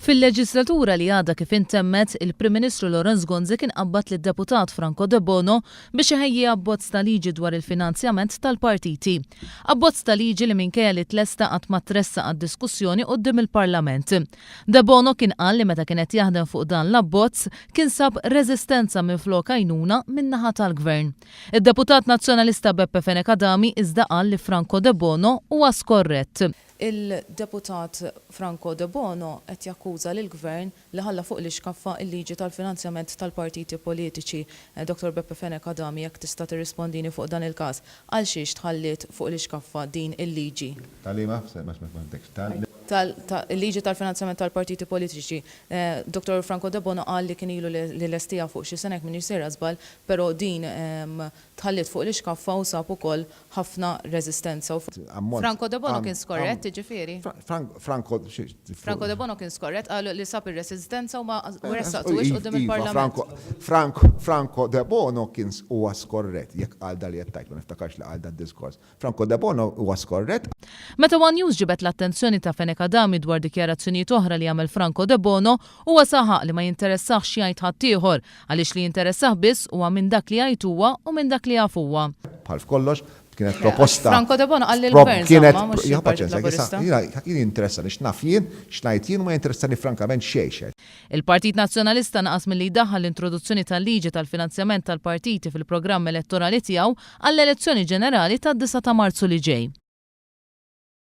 Fil-leġislatura li għadha kif intemmet, il-Prim Ministru Lawrence Gonzi kien qabbad lid-Deputat Franco Debono biex iħejji abbozz ta' liġi dwar il-finanzjament tal-partiti. Abbozz ta' liġi li minkejja li tlesta qatt ma tressaq għad-diskussjoni quddiem il-Parlament. Debono kien qal li meta kien qed jaħdem fuq dan l-abbozz, kien sab reżistenza minflok għajnuna min-naħa tal-Gvern. Id-Deputat Nazzjonalista Beppe Fenech Adami iżda qal li Franco Debono huwa skorrett. Il-Deputat Franco Debono qed jakkuża lill-Gvern li ħalla fuq l-ixkaffa l-liġi tal-finanzjament tal-partiti politiċi. Dottor Beppe Fenech Adami jekk tista' tirrispondini fuq dan il-każ. Għal xiex tħalliet fuq l-ixkaffa din il-liġi? Ta' liema? Ma fhimtekx. Ta'. Tal, il-liġi tal-finanzjament tal-partiti politiċi. Dottor Franco Debono qal li kien ilu li lestiha fuq xi sena jekk m'iniex sejra żball, però din tħalliet fuq l-ixkaffa u sab ukoll ħafna reżistenza u. Franco Debono kien skorrett, jiġifieri? Franco. Franco Debono kien skorrett, qal li sab ir-resistenza u ma ressaqtuhiex quddiem il-Parlament. Franco Debono kien huwa skorrett, jekk qal dan li qed tgħid, ma niftakarx li qal dad-diskors. Franco Debono huwa skorrett. Meta one News ġibed l-attenzjoni ta' Fenech Adami dwar dikjarazzjonijiet oħra li għamel Franco Debono, huwa saħaq li ma jinteressahx x'jgħid ħaddieħor, għaliex li jinteressah biss huwa minn dak li jgħid huwa u minn dak li jaf huwa. Bħal f'kollox, kienet proposta. Franco Debono qal li l-Gvern żammha mhux il-Partit Laburista. Jien jinteressani x'naf jien, x'ngħid jien u ma jinteressani frankament xejn xejn. Il-Partit Nazzjonalista naqas milli jdaħħal l-introduzzjoni tal-liġi tal-finanzjament tal-partiti fil-programm elettorali tiegħu għall-elezzjoni ġenerali tad-disgħa ta' Marzu li ġej.